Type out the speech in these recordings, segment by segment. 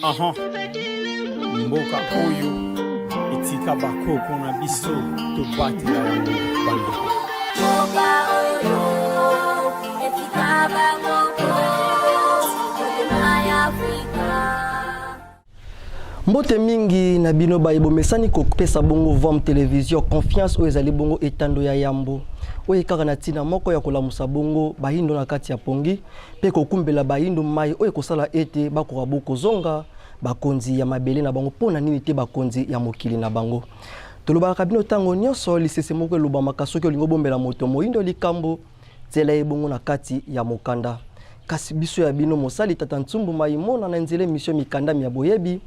Aha. Mboka oyo etika bakoko na biso, tobatela yango, bandeko. Mboka oyo etika bakoko, motema ya Afrika. Mbote mingi na bino baye bomesani kopesa bongo Vom Television confiance. Oyo ezali bongo etando ya yambo oyo kaka na ntina moko ya kolamusa bongo bayindo na kati ya pongi mpe kokumbela bayindo mai oyo ekosala ete bakoka bo kozonga bakonzi ya mabele na bango. Mpo na nini te bakonzi ya mokili na bango? Tolobaka bino ntango nyonso lisese moko elobamaka: soki olingi obombela moto moyindo likambo, tiela ye bongo na kati ya mokanda. Kasi biso ya bino mosali Tata Ntsumbu Maimona na nzela émission Mikanda ya Boyebi,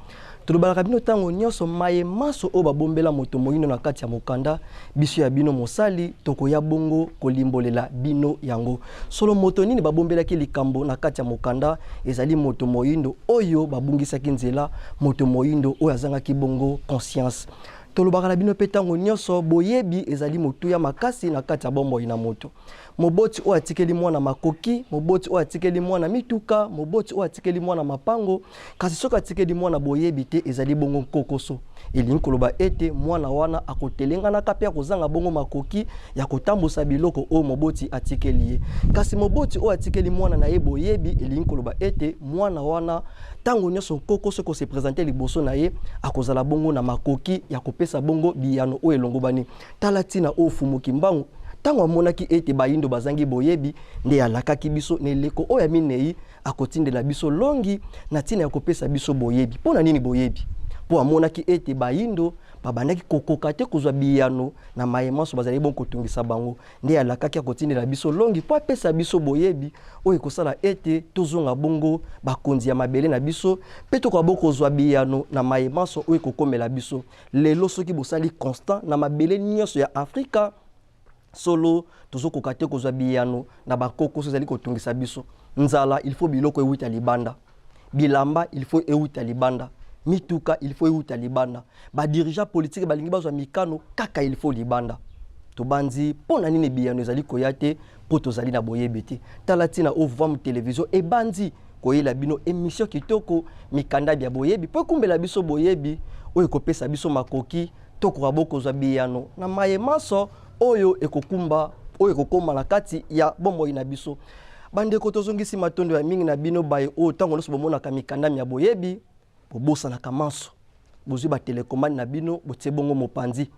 tolobalaka bino ntango nyonso maye maso oyo babombela moto moyindo na kati ya mokanda, biso ya bino mosali tokoya bongo kolimbolela bino yango. Solo, moto nini babombelaki likambo na kati ya mokanda? Ezali moto moyindo oyo babungisaki nzela, moto moyindo oyo azangaki bongo conscience. Tolobaka na bino mpe ntango nyonso, boyebi ezali motuya makasi na kati ya bomoi na moto. Moboti oyo atikeli mwana makoki, moboti oyo atikeli mwana mituka, moboti oyo atikeli mwana mapango, kasi soki atikeli mwana boyebi te, ezali bongo nkokoso. Elingi koloba ete mwana wana akotelenganaka mpe akozanga bongo makoki ya kotambusa biloko oyo moboti atikeli ye. Kasi moboti oyo atikeli mwana na ye boyebi, elingi koloba ete mwana wana, ntango nyonso nkokoso ekose présenter liboso na ye, akozala bongo na makoki ya kopesa bongo biyano oyo elongobani. Tala ntina oyo Fumuki Mbangu, ntango amonaki ete bayindo bazangi boyebi, nde alakaki biso na eleko oyo ya minei akotindela biso longi na ntina ya kopesa biso boyebi. Mpo na nini boyebi? Mpo amonaki ete bayindo babandaki kokoka te kozwa biyano na maye manso bazali bongo kotungisa bango, nde alakaki akotindela biso longi mpo apesa biso boyebi oyo ekosala ete tozonga bongo bakonzi ya mabele na biso mpe tokoka bo kozwa biyano na maye manso oyo ekokomela biso. Lelo, soki bosali constat na mabele nyonso ya Afrika, solo tozokoka te kozwa biyano na bakokoso ezali kotungisa biso. Nzala, il faut biloko ewuta libanda. Bilamba, il faut ewuta libanda. Mituka, il faut ewuta libanda. Badirigeant politique balingi bazwa mikano kaka, il faut libanda. Tobandi mpo na nini biyano ezali koya te? Mpo tozali na boyebi te. Tala ntina oyo Vam Télévision ebandi koyela bino émission kitoko Mikanda bya Boyebi, mpo ekumbela biso boyebi oyo ekopesa biso makoki tokoka bokozwa biyano na maye manso oyo ekokumba, oyo ekokóma na kati ya bomoi na biso. Bandeko, tozongisi matondo ya mingi na bino baye oyo ntango nyonso bomonaka Mikanda ya Boyebi, bobosanaka manso, bozwi batélécommande na bino, botie bongo mopanzi,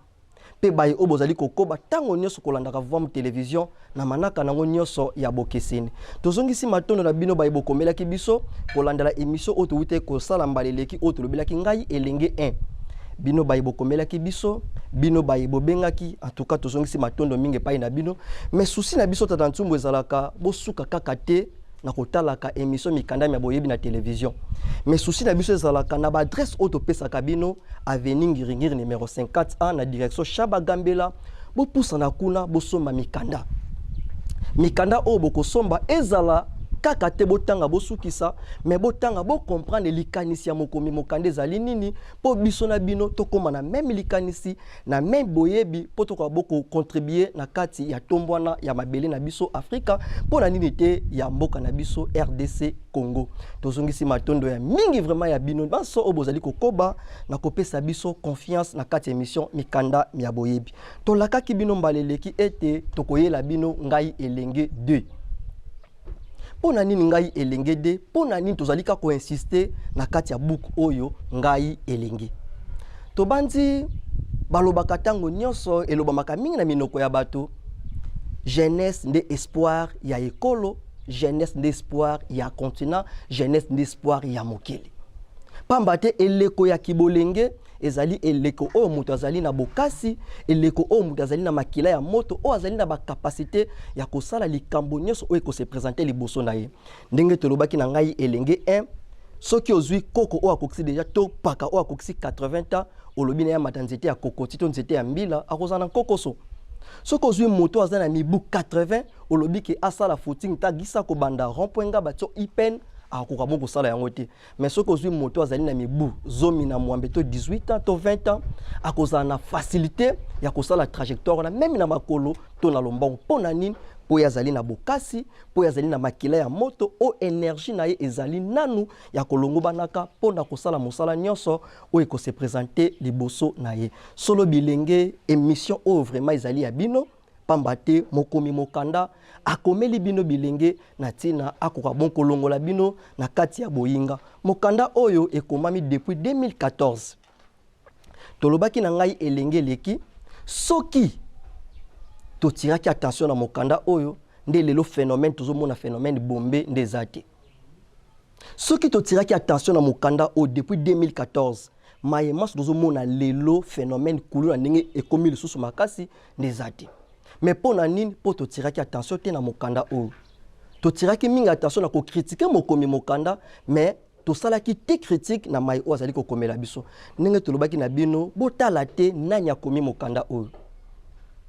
mpe baye oyo bozali kokoba ntango nyonso kolandaka Vam Télévision na manaka nango nyonso ya bokeseni. Tozongisi matondo na bino baye bokomelaki biso kolandela émission oyo towuti kosala mbala eleki, oyo tolobelaki Ngai Elenge 1. Bino baye bokomelaki biso, bino baye bobengaki, en tout cas tozongisi matondo mingi epai na bino. Mais souci na biso Tata Ntsumbu ezalaka bosuka kaka te na kotalaka émission Mikanda ya Boyebi na télévision, mais souci na biso ezalaka na baadresse oyo topesaka bino, avenue Ngiringiri numéro 50 A na direction Shaba Gambela. Bopusana kuna, bosomba mikanda. Mikanda oyo bokosomba ezala kaka te botanga bosukisa, mais botanga, bocomprendre likanisi ya mokomi mokanda ezali nini, mpo biso na bino tokóma na même likanisi, na même boyebi, mpo tokoka bokocontribuer na kati ya tombwana ya mabele na biso Afrika, mpo na nini te ya mboka na biso RDC Congo. Tozongisi matondo ya mingi vraiment ya bino banso oyo bozali kokoba na kopesa biso confiance na kati ya émission Mikanda ya Boyebi. Tolakaki bino mbala eleki ete tokoyela bino Ngai Elenge 2. Mpo na nini Ngai Elenge 2? Mpo na nini tozali kaka koinsister na kati ya buku oyo Ngai Elenge? Tobandi, balobaka ntango nyonso, elobamaka mingi na minoko ya bato: jeunesse nde espoir ya ekolo, jeunesse nde espoir ya continent, jeunesse nde espoir ya mokili. Pamba te eleko ya kibolenge ezali eleko oyo moto azali na bokasi, eleko oyo moto azali na makila ya moto, oyo azali na bacapacité ya kosala likambo nyonso oyo ekose présenter liboso na ye. Ndenge tolobaki na Ngai Elenge 1, soki ozwi koko oyo akokisi déjà to paka oyo akokisi 80 ans, olobi na ye amata nzete ya kokoti to nzete ya mbila, akozala na nkokoso. Soki ozwi moto aza na mibu 80, olobi ke asala footing tagisa kobanda rond point Ngaba to IPN, akoka bon kosala yango te. Mais soki ozwi moto azali na mibu 18 to 18 ans to 20 ans, akozala na facilité ya kosala trajectoire wana, même na makolo to na lombango. Mpo na nini? Mpo ye azali na bokasi, mpo ye azali na makila ya moto, oyo energie na ye ezali nanu ya kolongobanaka mpo na kosala mosala nyonso oyo eko se presenter liboso na ye. Solo bilenge, emission oyo vraiment ezali ya bino, pamba te mokomi mokanda akomeli bino bilenge na ntina akoka bon kolongola bino na kati ya boyinga. Mokanda oyo ekomami depuis 2014. Tolobaki na ngai elenge eleki, soki totiraki attention na mokanda oyo nde lelo phénomène tozomona phénomène bombe nde eza te. Soki totiraki attention na mokanda oyo depuis 2014, maye manso tozomona lelo phénomène kuluna ndenge ekomi lisusu makasi nde eza te. Mais mpo na nini? Mpo totiraki attention te na mokanda oyo. Totiraki mingi attention na kocritiquer mokomi mokanda, mais tosalaki te critique na maye oyo azali kokomela biso. Ndenge tolobaki na bino, botala te nani akomi mokanda oyo.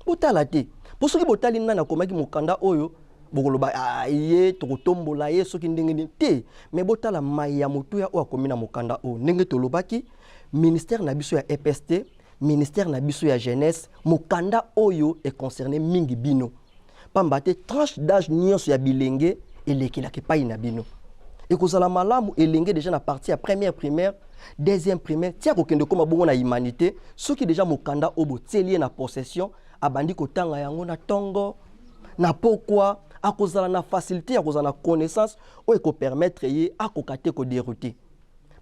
Botala te. Mpo soki botali nani akomaki mokanda oyo, bokoloba ah, ye tokotombola ye soki ndenge nini te. Mais botala maye ya motuya oyo akomi na mokanda oyo. Ndenge tolobaki, ministère na biso ya EPST, ministère na biso ya jeunesse, mokanda oyo e concerne mingi bino. Pamba te tranche d'âge nyonso ya bilenge elekelaka epai na bino. Ekozala malamu elenge déjà na partie ya première primaire, deuxième primaire, tia kokende koma bongo na humanité, soki déjà mokanda oyo botieli ye na possession, abandi kotanga yango na tongo, na pokwa, akozala na facilité ya kozala na connaissance oyo ekopermettre ye akoka te koderoute.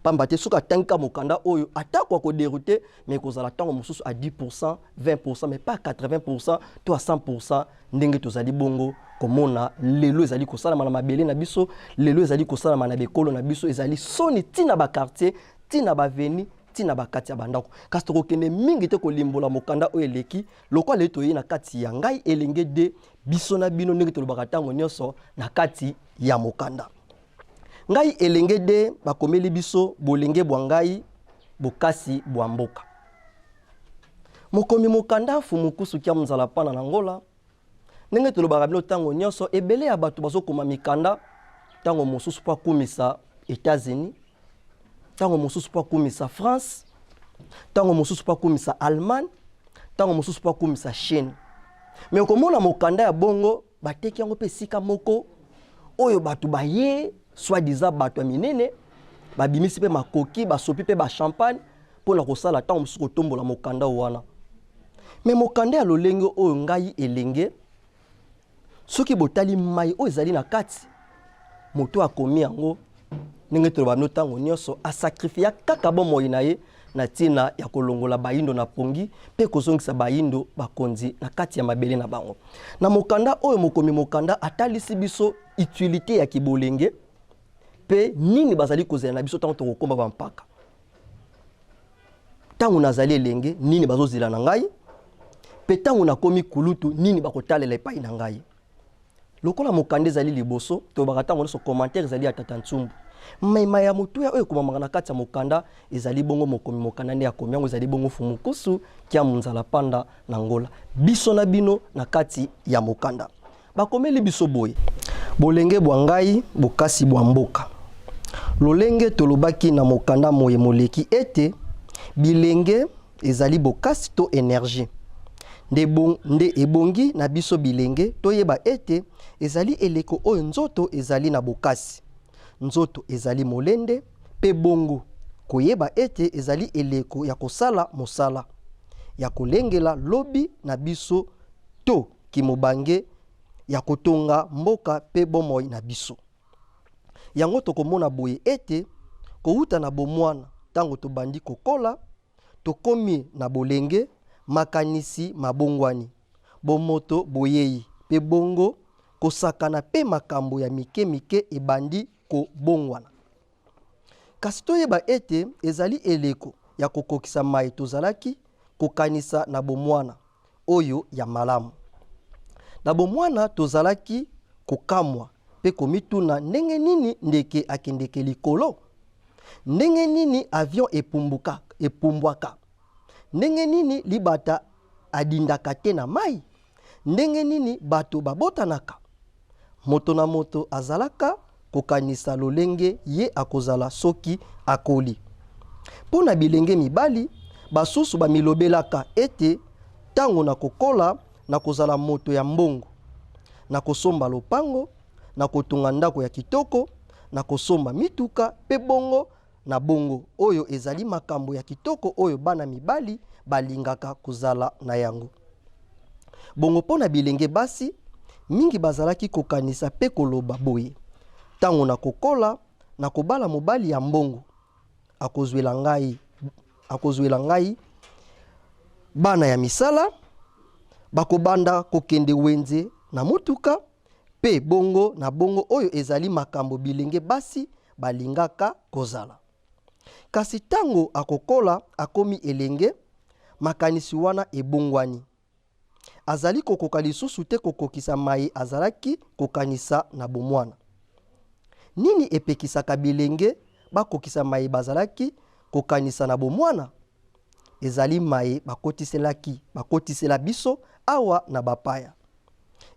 Pamba te soki atangi ka mokanda oyo, atako akoderoute, mais ekozala ntango mosusu à 10%, 20%, mais pas à 80% to à 100% ndenge tozali bongo komona lelo ezali kosalama na mabele na biso, lelo ezali kosalama na bekolo na biso, ezali soni tina ba quartier, tina ba avenue, tina ba kati ya bandako. Kasi tokokende mingi te kolimbola mokanda oyo eleki, lokola lelo toyei na kati ya ngai elenge de biso na bino ndenge tolobaka ntango nyonso na kati ya mokanda. Ngai elenge de bakomeli biso bolenge bwa ngai bokasi bwa mboka. Mokomi mokanda Mfumu Kusu Kia Nzala Pana na Angola, ndenge tolobaka bino ntango nyonso, ebele ya bato bazokoma mikanda ntango mosusu mpo akumisa États-Unis, ntango mosusu mpo akumisa France, ntango mosusu mpo akumisa Allemagne, ntango mosusu mpo akumisa Chine. Mais okomona mokanda ya bongo bateki yango mpe esika moko oyo bato baye soi-disant bato ya minene babimisi mpe makoki, basopi mpe ba champagne mpo na kosala ntango mosusu kotombola mokanda wana. Mais mokanda ya lolenge oyo ngai elenge, soki botali mai oyo ezali na kati, moto akomi yango ndenge toloba bino ntango nyonso, asakrifia kaka bomoi na ye na ntina ya kolongola bayindo na pongi mpe kozongisa bayindo bakonzi na kati ya mabele na bango. Na mokanda oyo mokomi mokanda atalisi biso utilité ya kibolenge mpe nini bazali kozela na biso ntango tokokoma bampaka. Ntango nazali elenge, nini bazozela na ngai, mpe ntango nakomi kulutu, nini bakotalela epai na ngai. Lokola mokanda ezali liboso, tolobaka ntango nyonso commentaire ezali ya tata Ntsumbu. Maima ya motuya oyo ekomamaka na kati ya mokanda ezali bongo mokomi mokanda nde akomi yango, ezali bongo Mfumu Nkusu Kiamu Nzala Panda na Angola. Biso na bino na kati ya mokanda. Bakomeli biso boye: bolenge bwa ngai, bokasi bwa mboka. Lolenge tolobaki na mokanda moye moleki ete bilenge ezali bokasi to energie. Nde, bo, nde ebongi na biso bilenge toyeba ete ezali eleko oyo nzoto ezali na bokasi, nzoto ezali molende, mpe bongo koyeba ete ezali eleko ya kosala mosala, ya kolengela lobi na biso to kimobange ya kotonga mboka mpe bomoi na biso. Yango tokomona boye ete kowuta na bomwana ntango tobandi kokola, tokomi na bolenge, makanisi mabongwani, bomoto boyei, mpe bongo kosakana mpe makambo ya mike mike ebandi kobongwana. Kasi toyeba ete ezali eleko ya kokokisa maye tozalaki kokanisa na bomwana oyo ya malamu. Na bomwana tozalaki kokamwa mpe komituna ndenge nini ndeke akendeke likolo, ndenge nini avion epumbuka, epumbwaka, ndenge nini libata adindaka te na mai, ndenge nini bato babotanaka. Moto na moto azalaka kokanisa lolenge ye akozala soki akoli. Mpo na bilenge mibali, basusu bamilobelaka ete, Ntango nakokola, nakozala moto ya mbongo. Na kosomba lopango, na kotonga ndako ya kitoko, na kosomba mituka mpe bongo na bongo, oyo ezali makambo ya kitoko oyo bana mibali balingaka kozala na yango. Bongo mpo na bilenge basi, mingi bazalaki kokanisa mpe koloba boye, Ntango nakokola, nakobala mobali ya mbongo, akozwela ngai, akozwela ngai bana ya misala, bakobanda kokende wenze na motuka, mpe bongo na bongo. Oyo ezali makambo bilenge basi balingaka kozala. Kasi ntango akokola, akomi elenge, makanisi wana ebongwani. Azali kokoka lisusu te kokokisa maye azalaki kokanisa na bomwana. Nini epekisaka bilenge bakokisa maye bazalaki kokanisa na bomwana? Ezali maye bakotiselaki, bakotisela biso awa na bapaya.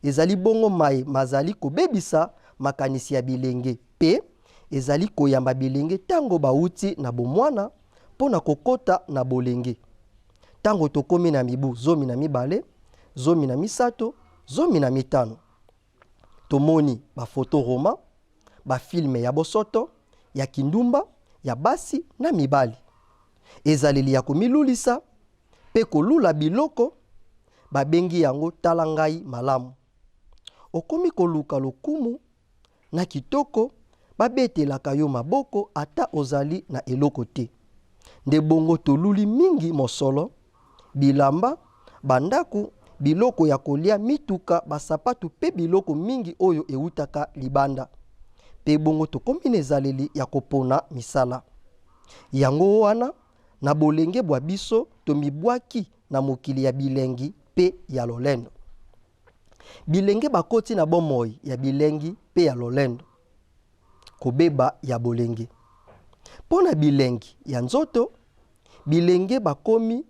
Ezali bongo maye mazali kobebisa makanisi ya bilenge mpe ezali koyamba bilenge ntango bauti na bomwana mpo na kokota na bolenge. Ntango tokomi na mibu 12, 13, 15, tomoni bafoto roma, bafilme ya bosoto, ya kindumba, ya basi na mibali, ezaleli ya komilulisa mpe kolula biloko, babengi yango tala ngai malamu. Okomi koluka lokumu na kitoko, babetelaka yo maboko ata ozali na eloko te. Nde bongo toluli mingi mosolo, bilamba, bandako, biloko ya kolia, mituka, basapatu mpe biloko mingi oyo eutaka libanda. Mpe bongo tokomi na ezaleli ya kopona misala. Yango wana, na bolenge bwa biso, tomibwaki na mokili ya bilengi mpe ya lolendo. Bilenge bakoti na bomoi ya bilengi mpe ya lolendo, kobeba ya bolenge. Mpo na bilengi ya nzoto, bilenge bakomi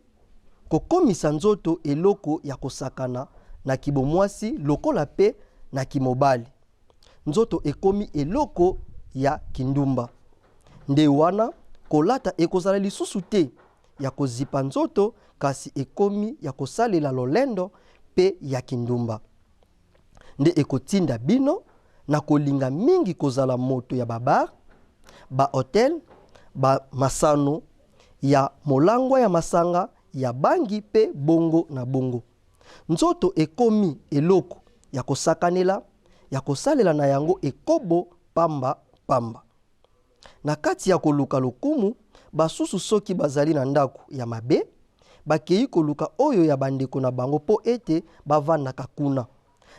kokomisa nzoto eloko ya kosakana na kibomwasi lokola mpe na kimobali. Nzoto ekomi eloko ya kindumba. Nde wana kolata ekozala lisusu te ya kozipa nzoto, kasi ekomi ya kosalela lolendo mpe ya kindumba. Nde ekotinda bino na kolinga mingi kozala moto ya ba-bar, ba-hotel, ba-masano ya molangwa ya masanga, ya bangi mpe bongo na bongo. Nzoto ekomi eloko ya kosakanela, ya kosalela na yango ekobo pamba pamba. Na kati ya koluka lokumu, basusu soki bazali na ndako ya mabe, bakei koluka oyo ya bandeko na bango mpo ete bavandaka kuna,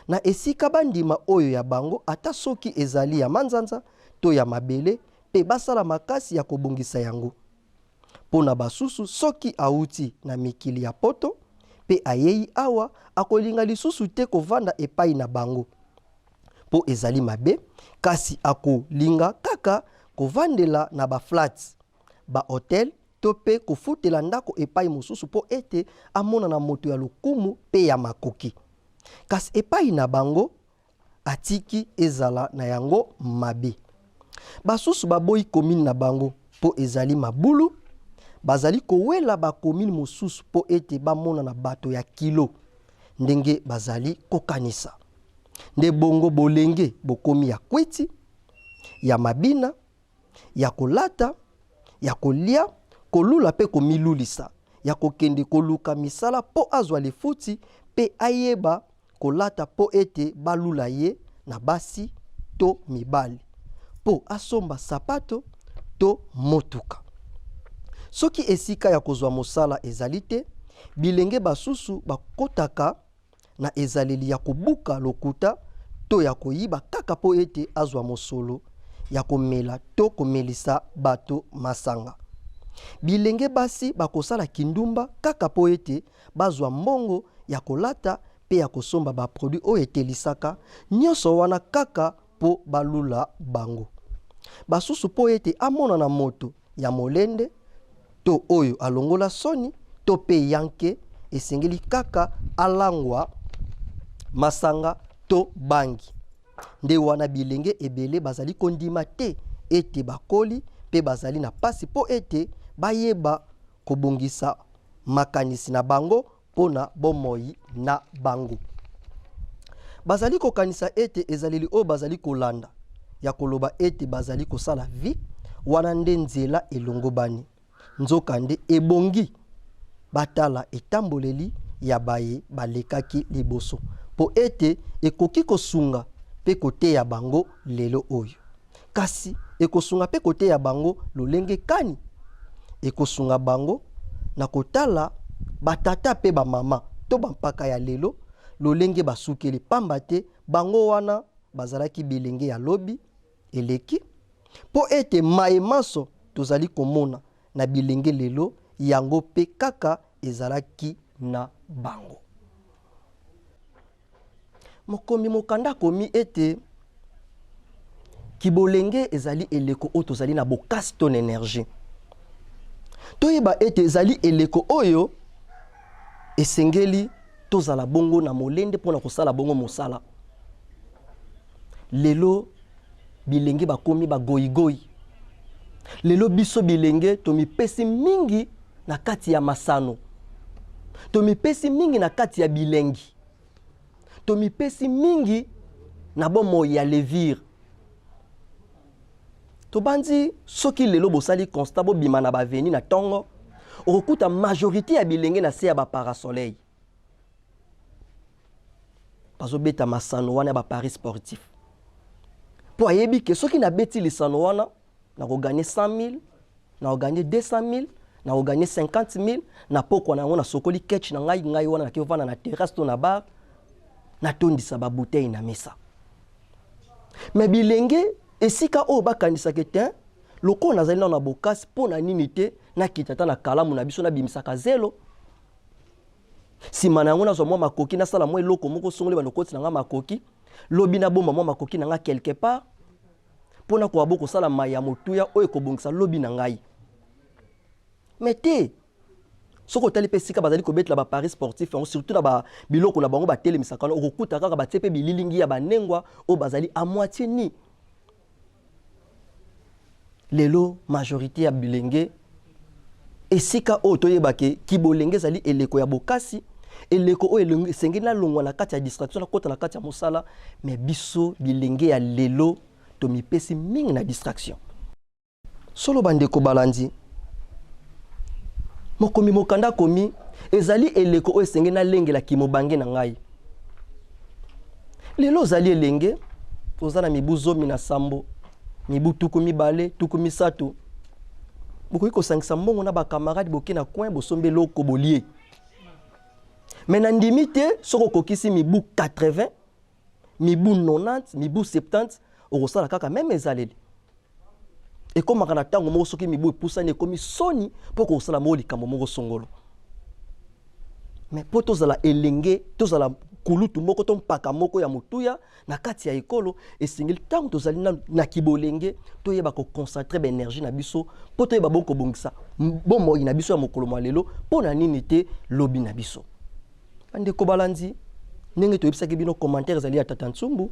na esika bandima oyo ya bango ata soki ezali ya manzanza to ya mabele mpe basala makasi ya kobongisa yango. Mpo na basusu, soki auti na mikili ya poto mpe ayei awa, akolinga lisusu te kovanda epai na bango mpo ezali mabe, kasi akolinga kaka kovandela na ba flats, ba hotels to mpe kofutela ndako epai mosusu mpo ete amonana moto ya lokumu mpe ya makoki. Kasi epai na bango, atiki ezala na yango mabe. Basusu baboyi commune na bango mpo ezali mabulu, bazali kowela ba commune mosusu mpo ete bamonana bato ya kilo ndenge bazali kokanisa. Nde bongo bolenge bokomi ya kwiti, ya mabina, ya kolata, ya kolia, kolula mpe komilulisa, ya kokende koluka misala mpo azwa lifuti mpe ayeba kolata mpo ete balula ye na basi to mibali, mpo asomba sapato to motuka. Soki esika ya kozwa mosala ezali te, bilenge basusu bakotaka na ezaleli ya kobuka lokuta to ya koyiba kaka mpo ete azwa mosolo ya komela to komelisa bato masanga. Bilenge basi bakosala kindumba kaka mpo ete bazwa mbongo ya kolata mpe ya kosomba ba produits oyo etelisaka, nyonso wana kaka mpo balula bango. Basusu mpo ete amonana moto ya molende to oyo alongola soni to mpe yanke, esengeli kaka alangwa masanga to bangi. Nde wana bilenge ebele bazali kondima te ete bakoli mpe bazali na mpasi mpo ete bayeba kobongisa makanisi na bango mpo na bomoi na bango. Bazali kokanisa ete ezaleli oyo bazali kolanda ya koloba ete bazali kosala vie wana nde nzela elongobani. Nzokande, ebongi batala etamboleli ya baye balekaki liboso mpo ete ekoki kosunga mpe koteya bango lelo oyo. Kasi ekosunga mpe koteya bango lolenge kani? Ekosunga bango na kotala batata mpe bamama to bampaka ya lelo lolenge basukeli, pamba te bango wana bazalaki bilenge ya lobi eleki, mpo ete maye manso tozali komona na bilenge lelo, yango mpe kaka ezalaki na bango. Mokomi mokanda akomi ete kibolenge ezali eleko oyo tozali na bokasi to na energie. Toyeba ete ezali eleko oyo esengeli tozala bongo na molende mpo na kosala bongo mosala. Lelo bilenge bakomi bagoyigoyi. Lelo biso bilenge tomipesi mingi na kati ya masano, tomipesi mingi na kati ya bilengi, tomipesi mingi na bomoi ya levire. Tobanzi soki lelo bosali constat, bobima na baveni na ntongo, okokuta majorité ya bilenge na se ya baparasoleil bazobeta masano wana ya baparis sportif, mpo ayebi ke soki nabeti lisano wana nakoganye 100 000, nakoganye 200 000, nakoganye 50 000. Na pokwa na yango nasokoli ketch na ngai, ngai wana nake ovanda na terrasse to na bar, natondisa babouteille na mesa. Me bilenge esika oyo bakanisaka ete lokola nazali nano na bokasi, mpo na nini te nakita ata na kalamu na biso, nabimisaka zelo, nsima na yango nazwa mwa makoki, nasala mwa eloko moko songoli bando koti na ngai makoki, lobi nabomba mwa makoki na ngai quelque part mpo nakoka bo kosala mai ya motuya oyo ekobongisa lobi na ngai. Me te, soki otali mpe esika bazali kobetela baparis sportif yango, surtout na biloko na bango batelemisaka wana, okokuta kaka batie mpe bililingi ya banengwa oyo bazali à moitié ni. Lelo majorité ya bilenge, esika oyo toyeba ke kibolenge ezali eleko ya bokasi, eleko oyo esengeli nalongwa na kati ya distraction, nakota na kati ya mosala. Me biso bilenge ya lelo tomipesi mingi na distraction. Solo bandeko balandi, mokomi mokanda akomi ezali eleko oyo esengeli nalengela kimobange na ngai. Lelo ozali elenge, oza na mibu 17, mibu 20, 30, bokoki kosangisa mbongo na bakamarade, boke na coin, bosombi eloko, bolie. Me nandimi te soki okokisi mibu 80, mibu 90, mibu 70, okosala kaka meme ezaleli. Ekomaka na ntango moko, soki mibu epusani, ekomi soni mpo kosala moko likambo moko songolo. Me mpo tozala elenge, tozala kulutu moko to mpaka moko ya motuya na kati ya ekolo, esengeli ntango tozali na, na kibolenge toyeba koconcentre baenergie na biso mpo toyeba bongo kobongisa bomoi na biso ya mokolo mwa lelo, mpo na nini te lobi na biso. Bandeko balandi, ndenge toyebisaki bino, commentaire ezali ya tata Ntsumbu,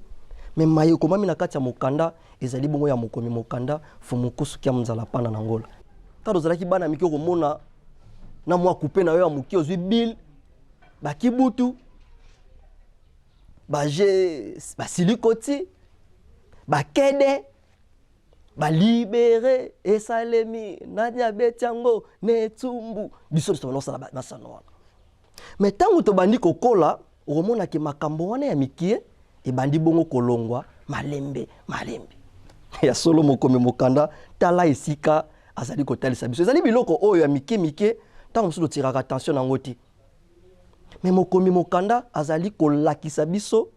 me maye ekomami na kati ya mokanda ezali bongo ya mokomi mokanda Fumukusu Kia Nzala Pana na Ngola. Ntango tozalaki bana mike, okomona na mwa kupe na yo ya moke, ozwi bile bakibutu, baje, basilikoti, bakede, balibere esalemi nani abeti yango na etumbu. Biso nyonso tobanda kosala masano wana. Me ntango tobandi kokola, okomonake makambo wana ya mikie ebandi bongo kolongwa malembe malembe. Ya solo, mokomi mokanda, tala esika azali kotalisa biso, ezali biloko oyo ya mike mike, ntango mosusu totiraka attention nango te. Me mokomi mokanda azali kolakisa biso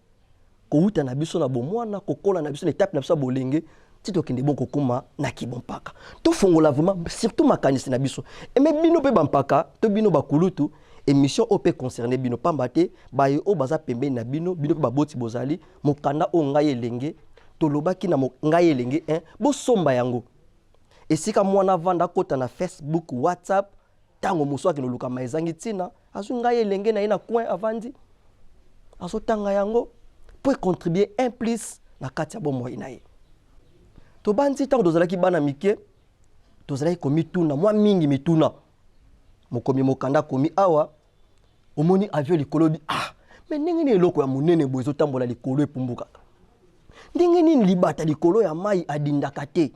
kowuta na biso na bomwana, kokola na biso na etape na biso ya bolenge, ti tokende bon kokóma na kibompaka. Tofongola vraiment surtout makanisi na biso. Eme bino mpe bampaka to bino bakulutu, émission oyo mpe concerne bino, pamba te baye oyo baza pembeni na bino, bino mpe baboti bozali. Mokanda oyo Ngai Elenge, tolobaki na Ngai Elenge 1, bosomba yango. Esika mwana avanda, akota na Facebook, WhatsApp, ntango mosusu akende oluka ma ezangi ntina, azwi Ngai Elenge na ye na coin, avandi, azotanga yango mpo econtribue un plus na kati ya bomoi na ye. Tobandi ntango tozalaki bana mike, tozalaki komituna mwa mingi mituna. Mokomi mokanda akomi awa, omoni avion likolo, obi ah, Me ndenge nini eloko ya monene boye ezotambola likolo epumbukaka? Ndenge nini libata likolo ya mai adindaka te?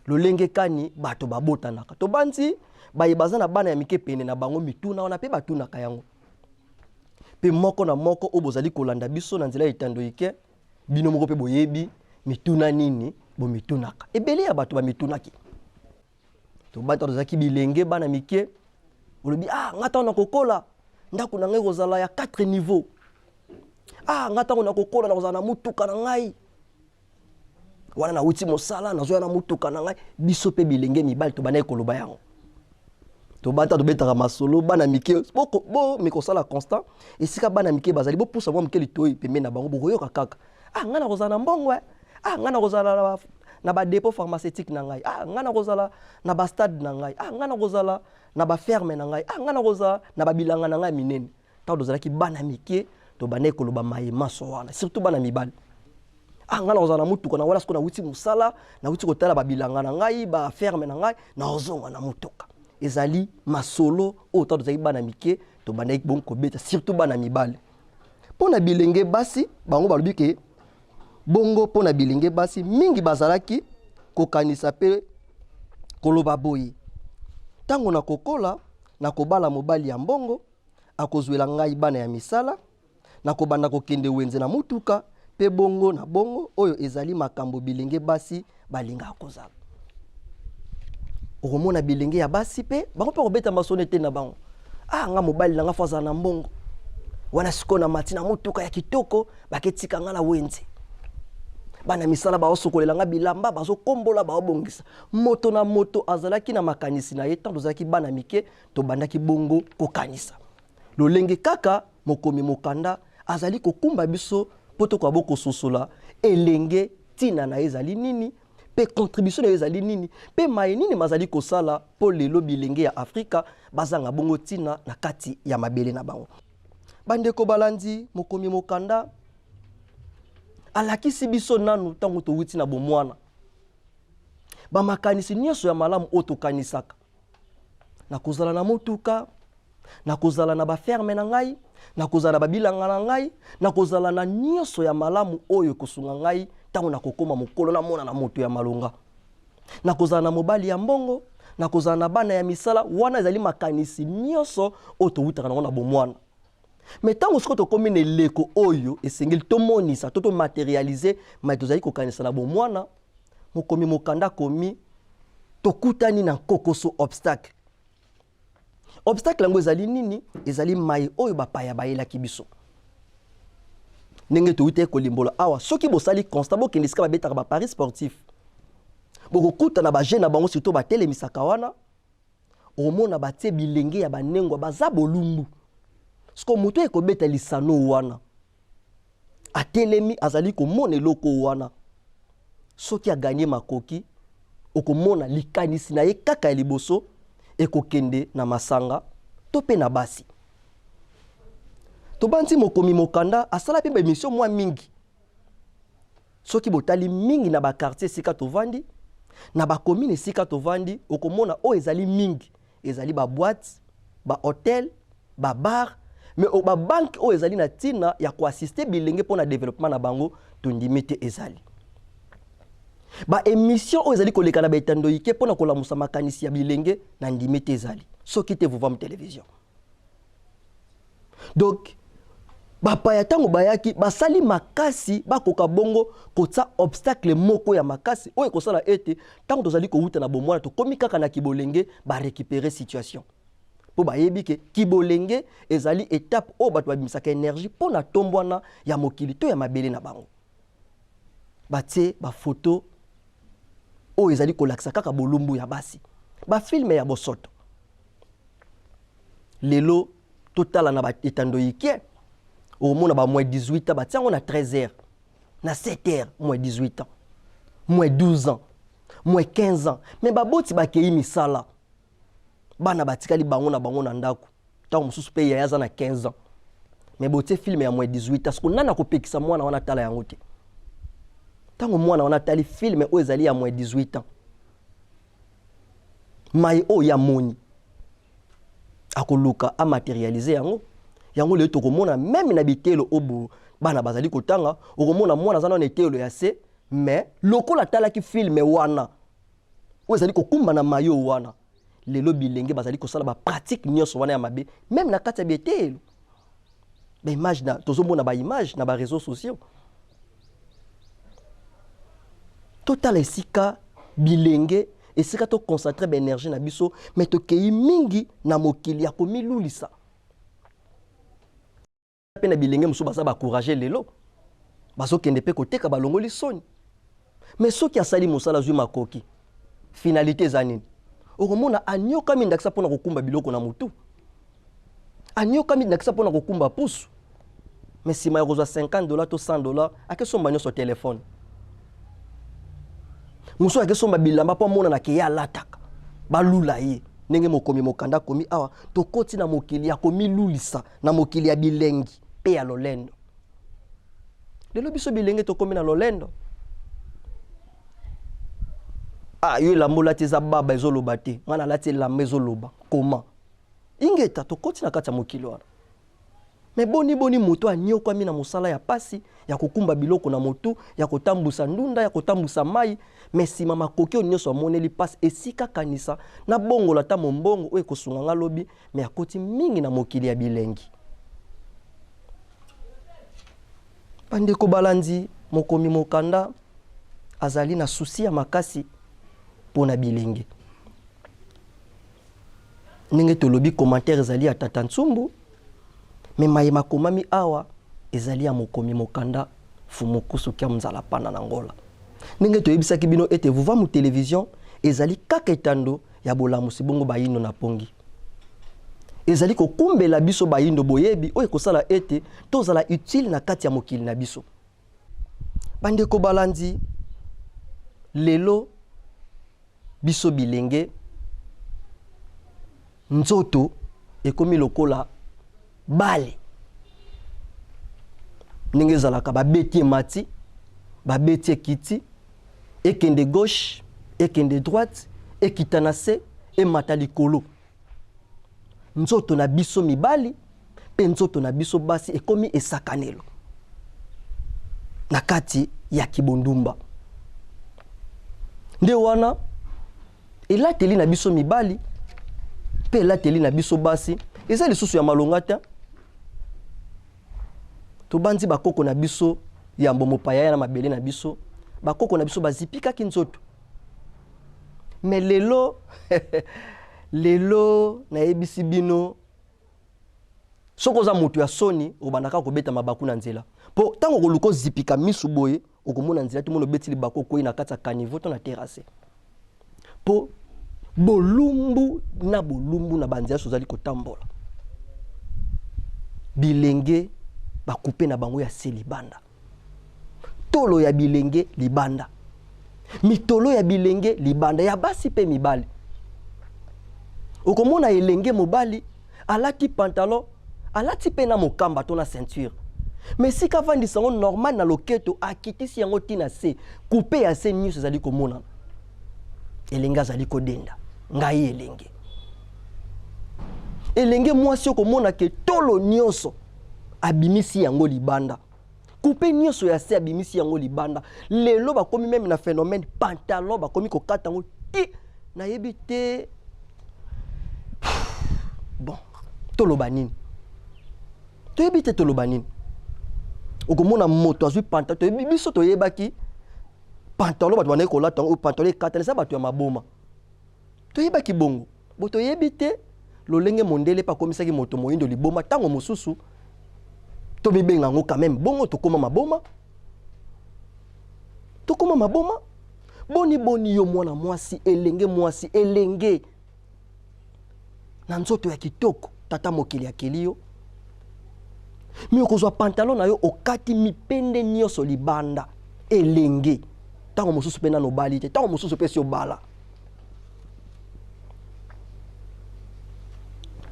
Lolenge kani bato babotanaka? Tobanzi baye baza na bana ya mike pene na bango mituna wana mpe batunaka yango. Mpe moko na moko oyo bozali kolanda biso na nzela ya etando ike, bino moko mpe boyebi mituna nini bomitunaka. Ebele ya bato bamitunaki. Tobanda tozalaki bilenge, bana mike, olobi ah, nga ntango nakokola ndako na ngai ekozala ya 4 niveau. Ah, nga ntango nakokola nakozala na motuka na ngai. Wana nauti mosala nazoya na motuka na ngai. Biso mpe bilenge mibali tobandaki koloba yango. Tobanda tobetaka masolo bana mike, bo mikosala constant esika bana mike bazali, bopusa mwa moke litoi pembeni na bango, bokoyoka kaka ah, ngai nakozala na mbongo eh. Ah, ngai nakozala na ba dépôt pharmaceutique na ngai. Ah, ngai nakozala na ba stade na ngai. Ah, ngai nakozala na ba ferme na ngai. Ah, ngai nakozala na ba bilanga na ngai minene. Ntango tozalaki bana mike, tobandaki koloba maye manso wana, surtout bana mibali. Ah, ngai nakozala na motuka na wana sikoyo nauti mosala, nauti kotala ba bilanga na ngai, ba ferme na ngai, naozonga na motuka. Ezali masolo oyo ntango tozalaki bana mike, tobandaki bongo kobeta, surtout bana mibali. Mpo na bilenge basi, bango balobi ke bongo mpo na bilenge basi mingi bazalaki kokanisa mpe koloba boye: ntango nakokola, nakobala mobali ya mbongo, akozwela ngai bana ya misala, nakobanda kokende wenze na motuka, mpe bongo na bongo. Oyo ezali makambo bilenge basi balingaka kozala. Okomona bilenge ya basi mpe bango mpe kobeta masolo ete na bango: ah, nga mobali na nga fo azala na mbongo wana, sikoyo na mati na motuka ya kitoko, baketika nga na wenze, bana misala baosokolela nga bilamba, bazokombola, baobongisa. Moto na moto azalaki na makanisi na ye. Ntango tozalaki bana mike, tobandaki bongo kokanisa lolenge kaka mokomi mokanda azali kokumba biso mpo tokoka bokososola elenge ntina na ye ezali nini, mpe contribution na ye ezali nini, mpe maye nini mazali kosala mpo lelo bilenge ya Afrika bazanga bongo ntina na kati ya mabele na bango. Bandeko balandi, mokomi mokanda alakisi biso nanu ntango towuti na bomwana, bamakanisi nyonso ya malamu oyo tokanisaka: nakozala na motuka, nakozala na baferme na ngai, nakozala na babilanga na ngai, nakozala na nyonso ya malamu oyo ekosunga ngai ntango nakokóma mokolo, namona na moto ya malonga, nakozala na mobali ya mbongo, nakozala na bana ya misala. Wana ezali makanisi nyonso oyo towutaka nango na bomwana. Me ntango sikoyo tokómi na eleko oyo esengeli tomonisa to tomaterialize mai tozali kokanisa na bomwana, mokomi mokanda akomi tokutani na nkokoso, obstacle. Obstacle yango ezali nini? Ezali mai oyo bapaya bayelaki biso. Ndenge toyuti kolimbola awa, soki bosali constat, bokende esika babetaka baparis sportif, bokokuta na baje na bango, surtout batelemisaka wana, okomona batie bilenge ya banengwa baza bolumbu. Siko moto ekobeta lisano wana atelemi, azali komona eloko wana, soki aganye makoki, okomona likanisi na ye kaka ya liboso ekokende na masanga to mpe na basi. Tobanzi mokomi mokanda asala mpe baemission mwa mingi. Soki botali mingi na bakartier esika tovandi, na bakomine esika tovandi, okomona oyo ezali mingi ezali baboite, bahotel, babar, mais babanke oyo ezali na ntina ya koassiste bilenge mpo na développement na bango, tondimi te ezali. Baémission oyo ezali koleka na baetando ike mpo na kolamusa makanisi ya bilenge, na ndimi te ezali, soki te Vovam Télévision. Donc bapaya ntango bayaki, basali makasi bakoka bongo kotia obstacle moko ya makasi oyo ekosala ete ntango tozali kowuta na bomwana, tokomi kaka na kibolenge, barécupérer situation, mpo bayebi ke kibolenge ezali étape oyo bato babimisaka énergie mpo na tombwana ya mokili to ya mabele na bango. Batie bafoto oyo ezali kolakisa kaka bolumbu ya basi, bafilme ya bosoto. Lelo totala na baetando ike, okomona ba moins 18 ans, batia yango na 13 heures, na 7 heures, moins 18 ans, moins 12 ans, moins 15 ans. Mais baboti bakei misala, bana batikali bango na bango na ndako. Ntango mosusu mpe yaya aza na 15 ans, mais botie film ya moins 18 ans. Siko nani akopekisa mwana wana atala yango te? Ntango mwana wana atali film oyo ezali ya moins 18 ans, mai oyo ya moni akoluka amaterialize yango. Yango lelo tokomona meme na biteyelo oyo bana bazali kotanga, okomona mwana aza nano na eteyelo ya se, mais lokola atalaki filme wana oyo ezali kokumba na mayo wana, lelo bilenge bazali kosala ba pratique nyonso wana ya mabe meme na kati ya biteyelo. Ba image na tozomona ba image na ba réseaux sociaux. Totala esika bilenge, esika to concentrer ba énergie na biso, mais tokei mingi na mokili ya komilulisa. Mpe na bilenge mosusu baza ba courageux lelo, bazokende mpe koteka, balongoli soni. Mais soki asali mosala, azwi makoki, finalité eza nini? Okomona anyokami ndakisa mpona kokumba biloko na motu, anyokami ndakisa mpona kokumba pusu, mais nsima ya kozwa 50 $ to 100 $, akesomba nyonso telefone. Mosusu akesomba bilamba mpo amonana ke ye alataka, balula ye. Ndenge mokomi mokanda akomi awa, tokoti na mokili ya komilulisa, na mokili ya bilengi mpe ya lolendo. Lelo biso bilenge tokomi na lolendo. Ah, yo elamba olati eza baba, ezoloba te. Ngai nalati elamba ezoloba koma. Ingeta, tokoti na kati ya mokili wana. Me boni boni moto anyokwami na mosala ya pasi ya kokumba biloko na motu, ya kotambusa ndunda, ya kotambusa mai, me nsima makoki oyo nyonso amoneli pasi, esika kanisa nabongola ata mombongo oyo ekosunga nga lobi, me akoti mingi na mokili ya bilengi. Bandeko balandi, mokomi mokanda azali na susi ya makasi mpo na bilenge. Ndenge tolobi, commentaire ezali ya Tata Ntsumbu, me maye makomami awa ezali ya mokomi mokanda Fumukusu Kia Nzala Pana na Ngola. Ndenge toyebisaki bino ete Vuvamu Television ezali kaka etando ya bolamusi bongo bayindo na pongi. Ezali kokumbela biso bayindo boyebi oyo ekosala ete tozala utile na kati ya mokili na biso. Bandeko balandi, lelo biso bilenge nzoto ekomi lokola bale, ndenge ezalaka babeti emati, babeti ekiti, ekende gauche, ekende droite, ekita na se, emata likolo. Nzoto na biso mibali mpe nzoto na biso basi ekomi esakanelo na kati ya kibondumba. Nde wana elateli na biso mibali mpe elateli na biso basi eza lisusu ya malonga te. Tobandi bakoko na biso yambo mopaya ya na mabele na biso, bakoko na biso bazipikaki nzoto. Me lelo, lelo nayebisi bino, soki oza moto ya soni, obandaka kobeta mabaku na nzela, mpo ntango okoluka ozipika misu boye, okomona nzela te, omona obeti libaku, okwei na kati ya caniveau to na terrasse, mpo bolumbu na bolumbu na banzela nyonso ozali kotambola. Bilenge bakupe na bango ya se libanda, tolo ya bilenge libanda, mitolo ya bilenge libanda, ya basi mpe mibali. Okomona elenge mobali alati pantalon, alati mpe na mokamba to na ceinture, mais sika avandisa yango normal na loketo, akitisi yango ntina se kupe ya se nyonso ezali komonana. Elenge azali kodenda ngai elenge. Elenge mwasi okomona ke tolo nyonso abimisi yango libanda, kupe nyonso ya se abimisi yango libanda. Lelo bakomi meme na phénomène pantalon bakomi kokata yango ti nayebi te. Bon, toloba nini? Toyebi te toloba nini. Okomona moto azwi pantalon, toyebi biso toyebaki pantalon bato bandaki kolata yango, pantalon ekatana, eza bato ya maboma, toyebaki bongo. Bo toyebi te lolenge mondele mpe akomisaki moto moyindo liboma. Ntango mosusu tomibenga yango quand même bongo, tokóma maboma, tokóma maboma. Boni boni yo mwana mwasi, elenge mwasi, elenge na nzoto ya kitoko, tata mokili akeli yo, mi okozwa pantalon na yo, okati mipende nyonso libanda. Elenge, ntango mosusu mpe nano obali te, ntango mosusu mpe si obala.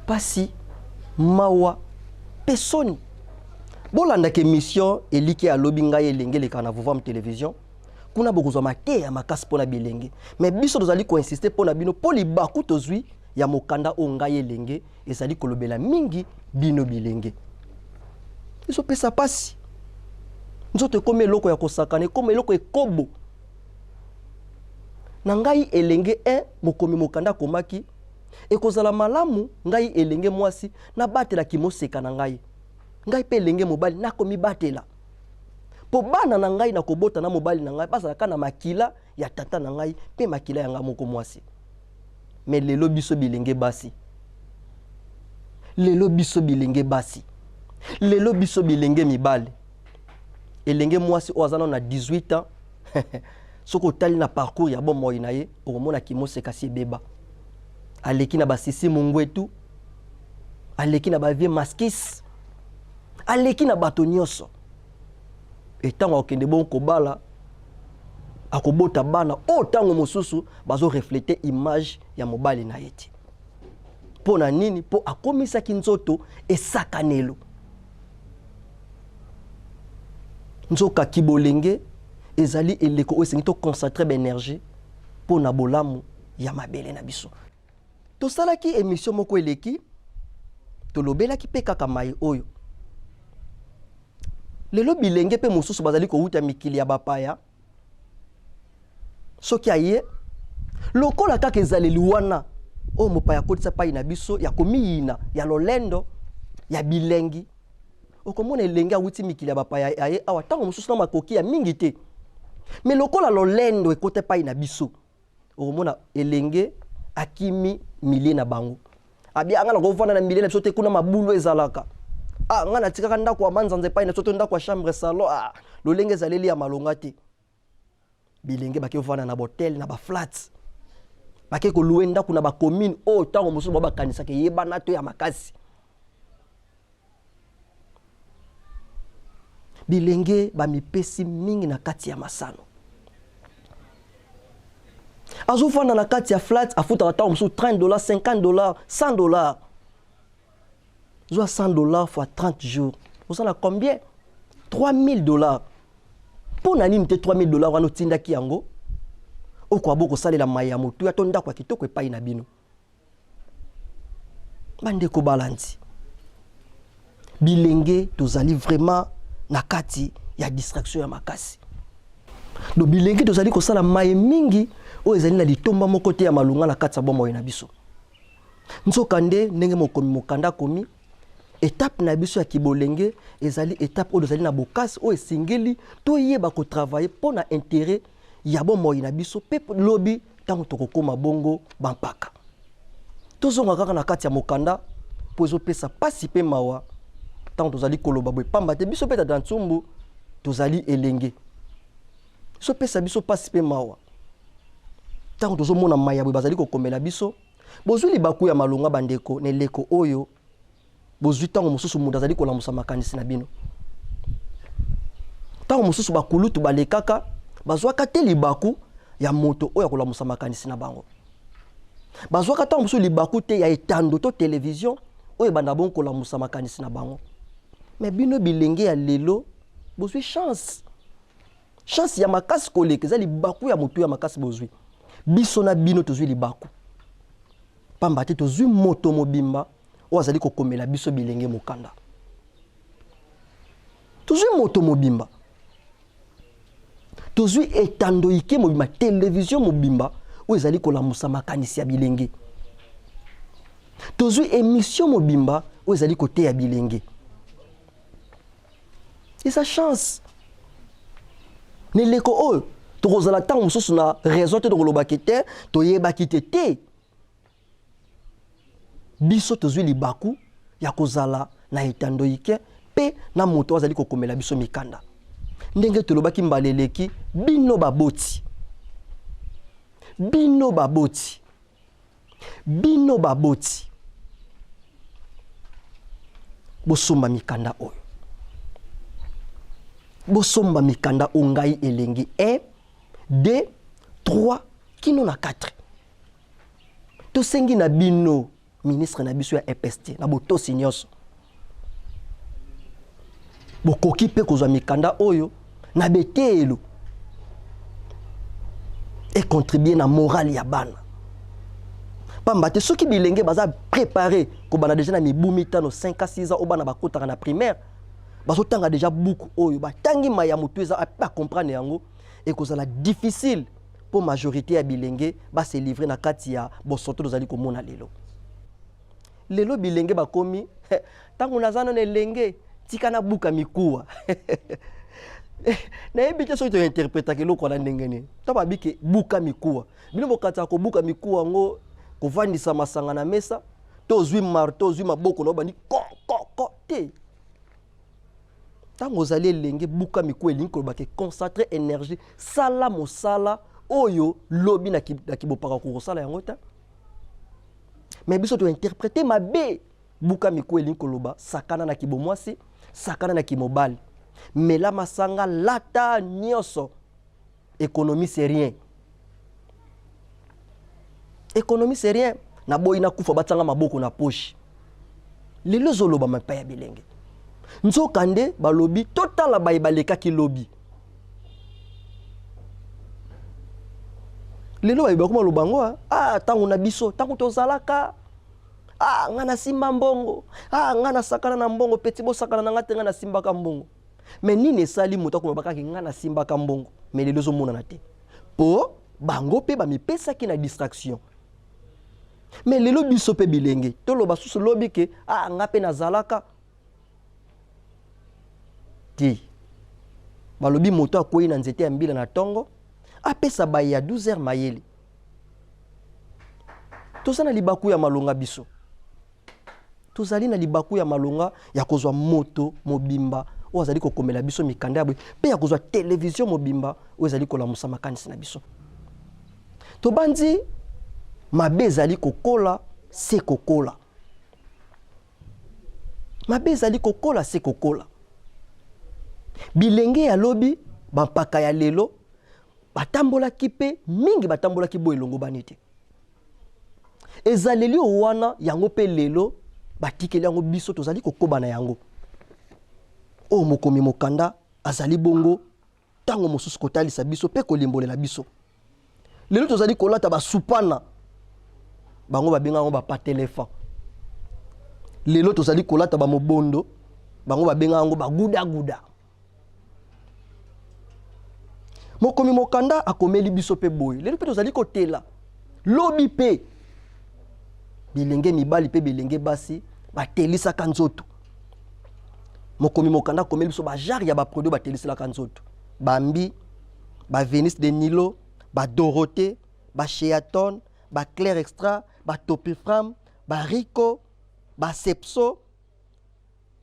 Pasi, mawa mpe soni. Bolandaka émission Eliki alobi ngai elenge elekaka na Vuvam Télévision. Kuna bokozwa mateya makasi mpona bilenge, me biso tozali koinsiste mpo na bino, mpo libaku tozwi ya mokanda oyo ngai elenge ezali kolobela mingi bino bilenge. Ezopesa pasi. Nzoto ekomi eloko ya kosakana, ekomi eloko ekobo. Na ngai elenge 1 mokomi mokanda akomaki, ekozala malamu ngai elenge mwasi nabatela kimoseka na ngai, ngai mpe elenge mobali nakomibatela, mpo bana na ngai nakobota na mobali na ngai bazalaka na makila ya tata na ngai mpe makila ya ngai moko mwasi. Me lelo biso bilenge basi, lelo biso bilenge basi, lelo biso bilenge mibali, elenge mwasi oyo aza nano na 18 ans soki otali na parcours ya bomoi na ye okomona kimoseka si ebeba, aleki na basisi mungwetu, aleki na bavie maskis, aleki na bato nyonso. Etango akokende bongo kobala, akobota bana oyo ntango mosusu bazo reflete image ya mobali na ye te. Mpo na nini? Mpo akomisaki nzoto esakanelo. Nzoka kibolenge ezali eleko oyo esengi toconcentre baenergie mpo na bolamu ya mabele na biso. Tosalaki emission moko eleki, tolobelaki mpe kaka mai oyo. Lelo bilenge mpe mosusu bazali kowuta mikili ya bapaya, soki aye lokola kaka ezaleli wana oyo mopaya akotisa pai na biso ya komiyina, ya lolendo, ya bilengi, okomona elenge awuti mikili ya bapaya aye awa ntango mosusu na makoki ya mingi te, me lokola lolendo ekota epai na biso, okomona elenge akimi milie na bango, abia nga nakovanda na milie na biso te, kuna mabulu ezalaka. Ah, nga natikaka ndako ya manzanza epai na biso to ndako ya chambre salon, ah, lolenge ezaleli ya malonga te. Bilenge bake kovanda na botel na baflat, bake kolue ndako na bacommune oyo ntango mosusu bao bakanisaka eyebana to ya makasi. Bilenge bamipesi mingi na kati ya masano, azofanda na kati ya flat, afutaka ntango mosusu 30 dollars, 50 dollars, 100 dollars. Zwa 100 dollars fois 30 jours, osala combien? 3000 dollars. Mpo na nini te 3000 dollars wana otindaki yango okoka bo kosalela mai ya motuya to ndako ya kitoko epai na bino? Bandeko balandi, bilenge tozali vraiment na kati ya distraction ya makasi. Do bilenge tozali kosala maye mingi oyo ezali na litomba moko te ya malonga na kati ya bomoi na biso. Nzokande ndenge mokomi mokanda akomi, etape na biso ya kibolenge ezali etape oyo tozali na bokasi oyo esengeli toyeba kotravaille mpo na intérêt ya bomoi na biso mpe lobi ntango tokokóma bongo bampaka. Tozonga kaka na kati ya mokanda, mpo ezopesa pasi mpe mawa ntango tozali koloba boye, pamba te biso mpe tata ntsumbu tozali elenge. Ezopesa biso pasi mpe mawa ntango tozomona mai ya boye bazali kokomela biso. Bozwi libaku ya malonga, bandeko, na eleko oyo bozwi ntango mosusu moto azali kolamusa makanisi na bino. Ntango mosusu bakulutu balekaka bazwaka te libaku ya moto oyo akolamusa makanisi na bango, bazwaka ntango mosusu libaku te ya etando to televizio oyo ebanda bongo kolamusa makanisi na bango. Me bino bilenge ya lelo bozwi chance, chance ya makasi koleka, eza libaku ya motu ya makasi bozwi. Biso na bino tozwi libaku, pamba te tozwi moto mobimba oyo azali kokomela biso bilenge mokanda. Tozwi moto mobimba, tozwi etando ike mobimba, televizio mobimba oyo ezali kolamusa makanisi ya bilenge. Tozwi emission mobimba oyo ezali koteya bilenge. Eza chance na eleko oyo tokozala ntango mosusu na raison te, tokolobaki te, toyebaki te te. Biso tozwi libaku ya kozala na etando ike mpe na moto azali kokomela biso mikanda. Ndenge tolobaki mbala eleki, bino baboti, bino baboti, bino baboti, bosomba mikanda oyo, bosomba mikanda oyo ngai elengi 1, 2, 3 kino na 4. Tosengi na bino, ministre na biso ya EPST, na botosi nyonso, bokoki mpe kozwa mikanda oyo na beteyelo, econtribue na morale ya bana, pamba te soki bilenge baza préparé kobanda déjà na mibu 5, 5 à 6 ans oyo bana bakotaka na primaire. Bazotanga deja buku oyo batangi mai ya motu eza bacomprendre yango, ekozala difficile mpo majorité ya bilenge base livre na kati ya bosoto tozali komona lelo. Lelo bilenge bakomi ntango naza nano elenge, tika nabuka mikuwa. Nayebi te soki tointerpretaka eloko wana ndenge nini. To babike buka mikuwa, bino bokatisaka kobuka mikuwa yango kovandisa masanga na mesa, to ozwi marto, ozwi maboko na obandi ko ko ko te. Ntango ozali elenge, buka mikuwa elingi koloba ke concentre énergie, sala mosala oyo lobi na kibopaka kokosala yango te. Mais biso tointerprete mabe. Buka mikuwa elingi koloba sakana na kibomwasi, sakana na kimobali, mela masanga, lata nyonso. Économie c'est rien, économie c'est rien. Naboyi nakufa batianga maboko na poche. Lelo ezolobama epai ya bilenge, nzokande balobi totala baye balekaki lobi. Lelo baye bakoma loba yango, ah, ntango na biso, ntango tozalaka, ah, nga nasimba mbongo, ah, nga nasakana na mbongo, peti bosakana na nga te, nga nasimbaka mbongo. Me nini esali moto akoloba kaka nga nasimbaka mbongo? Me lelo ezomonana te, mpo bango mpe bamipesaki na distraction. Me lelo biso mpe bilenge toloba susu lobi ke ah, nga mpe nazalaka te. Balobi moto akwei na nzete ya mbila na ntongo, apesa baye ya 12 heures mayele. Toza na libaku ya malonga, biso tozali na libaku ya malonga ya kozwa moto mobimba oyo azali kokomela biso mikanda ya boye, mpe ya kozwa televizio mobimba oyo ezali kolamusa makanisi na biso. Tobandi mabe ezali kokola se kokola, mabe ezali kokola se kokola. Bilenge ya lobi, bampaka ya lelo, batambolaki mpe mingi batambolaki bo elongobani te. Ezaleli oyo wana yango mpe lelo batikeli yango biso, tozali kokoba na yango. Oyo mokomi mokanda azali bongo ntango mosusu kotalisa biso mpe kolimbolela biso. Lelo tozali kolata basupana, bango babenga yango bapatelefan. Lelo tozali kolata bamobondo, bango babenga yango bagudaguda. Mokomi mokanda akomeli biso mpe boye, lelo mpe tozali kotela, lobi mpe bilenge mibali mpe bilenge basi batelisaka nzoto. Mokomi mokanda akomeli biso bajare ya baproduit bateliselaka nzoto: bambi, bavenise de Nilo, badorothée, bacheaton, baclair extra, batopifram, barico, basepso,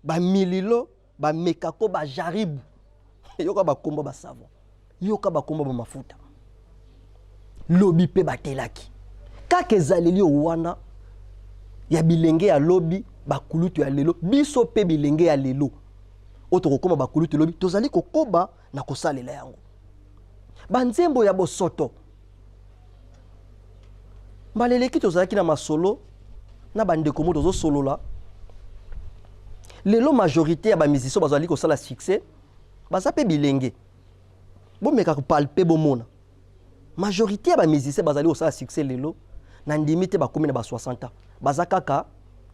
bamililo, bamekako, bajaribu. Yoka bakombo basavon, yoka bakombo bamafuta. Lobi mpe batelaki kaka ezaleli oyo wana ya bilenge ya lobi, bakulutu ya lelo. Biso mpe bilenge ya lelo oyo tokokóma bakulutu lobi, tozali kokoba na kosalela yango. Banzembo ya bosoto, mbala eleki tozalaki na masolo na bandeko mo tozosolola. Lelo majorité ya bamusicien bazali kosala succès baza mpe bilenge. Bomeka kopalpe, bomona majorité ya bamusicien bazali kosala succès lelo, na ndimi te bakomi na ba 60 ans, baza kaka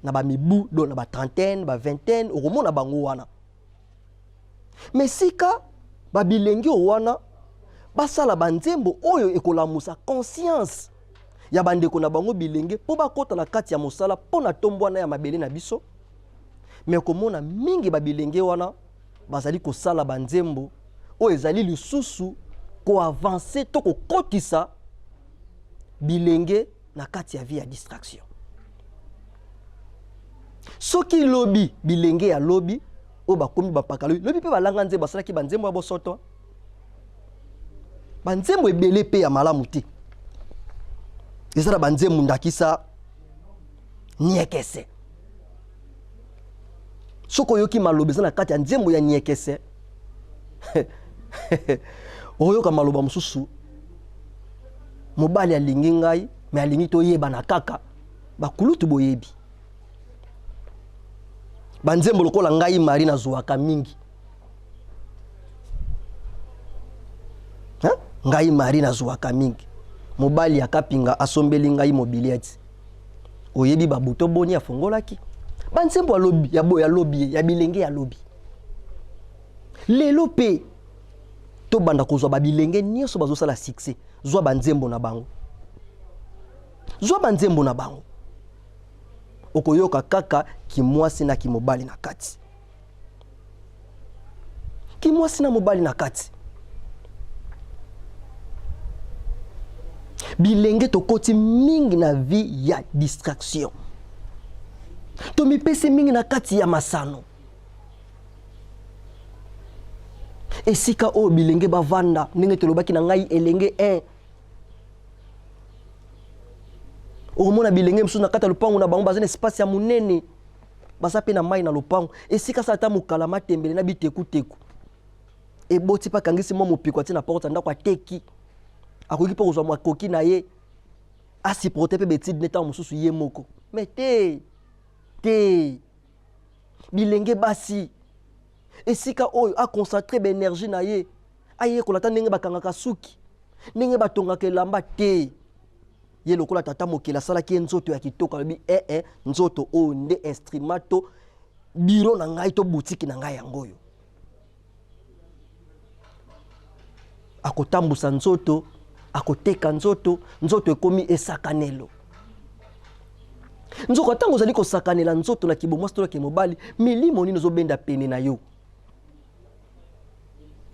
na bamibu do na ba trentaine, ba vingtaine, okomona bango wana. Mais sika babilenge oyo wana basala banzembo oyo ekolamusa conscience ya bandeko na bango bilenge mpo bakɔta na kati ya mosala mpo na tombwana ya mabele na biso. Me komona mingi babilenge wana bazali kosala banzembo oyo ezali lisusu koavanse to kokotisa bilenge na kati ya vie ya distraction. Soki lobi bilenge ya lobi oyo bakomi bapaka lobi, lobi mpe balanga nzembo, basalaki banzembo ya bosoto, banzembo ebele mpe ya malamu te. Eza na banzembo ndakisa Niekese. Soki oyoki maloba eza na kati ya nzembo ya Niekese, oyoka maloba mosusu: mobali alingi ngai, me alingi toyebana kaka. Bakulutu boyebi banzembo lokola Ngai Mari nazwaka mingi, Ngai Mari nazwaka mingi, mobali akapinga asombeli ngai mobilieti, oyebi babuto boni afongolaki. Banzembo ya lobi, ya boye, ya lobi, ya bilenge ya lobi. Lelo mpe tobanda kozwa babilenge nyonso bazosala succès, zwa banzembo na bango, zwa banzembo na bango, okoyoka kaka kimwasi na kimobali na kati, kimwasi na mobali na kati. Bilenge tokoti mingi na vie ya distraction, tomipesi mingi na kati ya masano. Esika oyo bilenge bavanda, ndenge tolobaki na ngai elenge 1, okomona bilenge mosusu na kati ya lopango na bango baza na espace ya monene, baza mpe na mai na lopango, esika sala ata mokala matembele na bitekuteku eboti mpe akangisi mwa mopiko atie na porte ya ndako, ateki, akoki mpe kozwa makoki na ye asupporte mpe betide ne ntango mosusu ye moko. Me te te, bilenge basi esika oyo aconcentre baenergie na ye, ayekola ata ndenge bakangaka suki, ndenge batongaka elamba te. Ye lokola tata mokeli asalaki ye nzoto ya kitoko, alobi ee eh, eh, nzoto oyo nde instrument to biro na ngai to butiki na ngai yango oyo. Akotambusa nzoto, akoteka nzoto, nzoto ekomi esakanelo. Nzoka ntango ozali kosakanela nzoto na kibomwasi to na kimobali, milimo nini ozobenda pene na yo?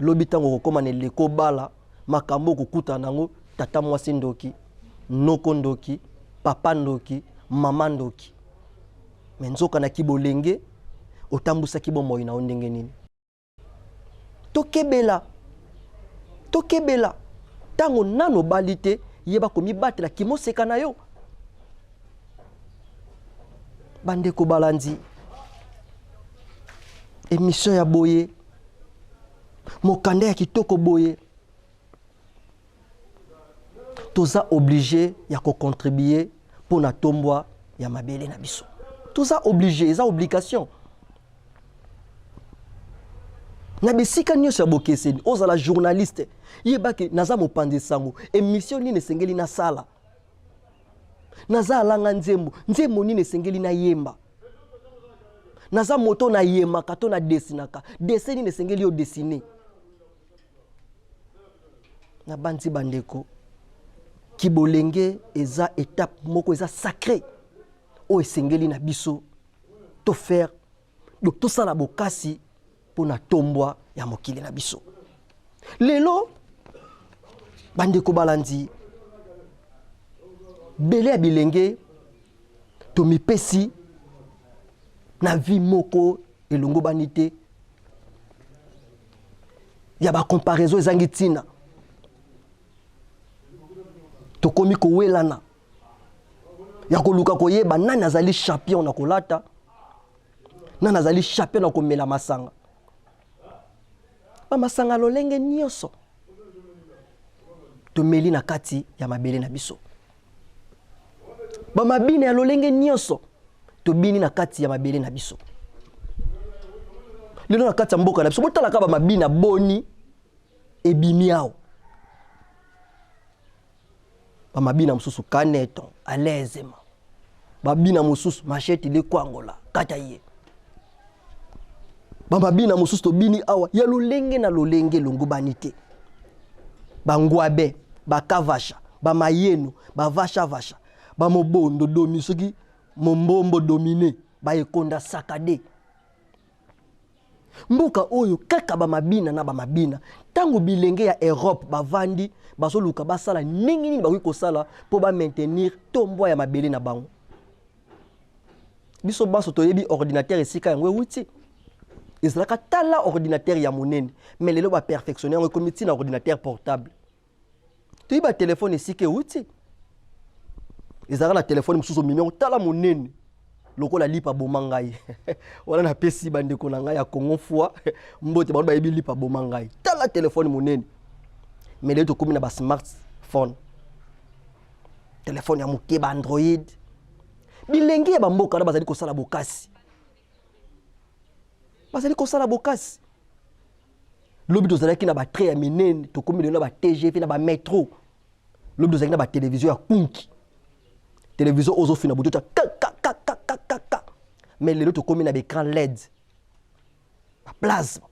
Lobi ntango okokoma na eleko obala, makambo okokutana nango, tata mwasi ndoki, noko ndoki, papa ndoki, mama ndoki. Me nzoka na kibolenge otambusaki bomoi na yo ndenge nini? Tokebela, tokebela. Ntango nano obali te, yeba komibatela kimoseka na yo. Bandeko balandi emission ya boye, mokanda ya kitoko boye, toza oblige ya kocontribue mpo na tombwa ya mabele na biso. Toza oblige, eza obligation na bisika nyonso ya bokeseni. Ozala journaliste, yebake naza mopanzi sango, emission nini esengeli nasala, naza alanga nzembo, nzembo nini esengeli nayemba, naza moto nayemaka to nadesinaka, dessin nini esengeli yo desine. Nabanzi bandeko, kibolenge eza etape moko eza sacré oyo esengeli na biso to faire, donc tosala bokasi mpo na tombwa ya mokili na biso. Lelo bandeko balandi, bele ya bilenge tomipesi na vie moko elongobani te, ya bacomparaison ezangi ntina. Tokomi kowelana ya koluka koyeba nani azali champion na kolata, nani azali champion na komela masanga, bamasanga lolenge nyonso tomeli na kati ya mabele na biso, bamabina ya lolenge nyonso tobini na kati ya mabele na biso. Lelo na kati ya mboka na biso, botalaka bamabina boni ebimi awa, bamabina mosusu kaneton alezema, babina mosusu machete lekwangola kata ye, bamabina mosusu tobini awa ya lolenge na lolenge elongobani te, bangwabe, bakavasha, bamayeno, bavashavasha, bamobondo domi soki mombombo domine, baekonda sakade. Mboka oyo kaka bamabina na bamabina. Ntango bilenge ya Europe bavandi bazoluka basala ndenge nini bakoki kosala mpo bamaintenir tombwa ya mabele na bango, biso banso toyebi ordinateur esika yango ewuti, ezalaka tala ordinateur ya monene, mais lelo baperfectionne yango ekomi ntina ordinateur portable. Toyebi batelefone esika ewuti, ezalaka na telefone mosusu omemi yango tala monene lokola lipa boma ngai. Wana napesi bandeko na ngai ya Congo foi mbote, bango bayebi lipa boma ngai, tala telefone monene. Mais lelo tokomi na ba smartphone, telefone ya moke, ba android. Bilenge ya bamboka wana bazali kosala bokasi, bazali kosala bokasi. Lobi tozalaki na batre ya minene, tokomi lelo na ba TGV na ba metro. Lobi tozalaki na ba television ya kunki, television ozofina butu ta kakakakakaka, mais lelo tokomi na baécran LED, ba plasma.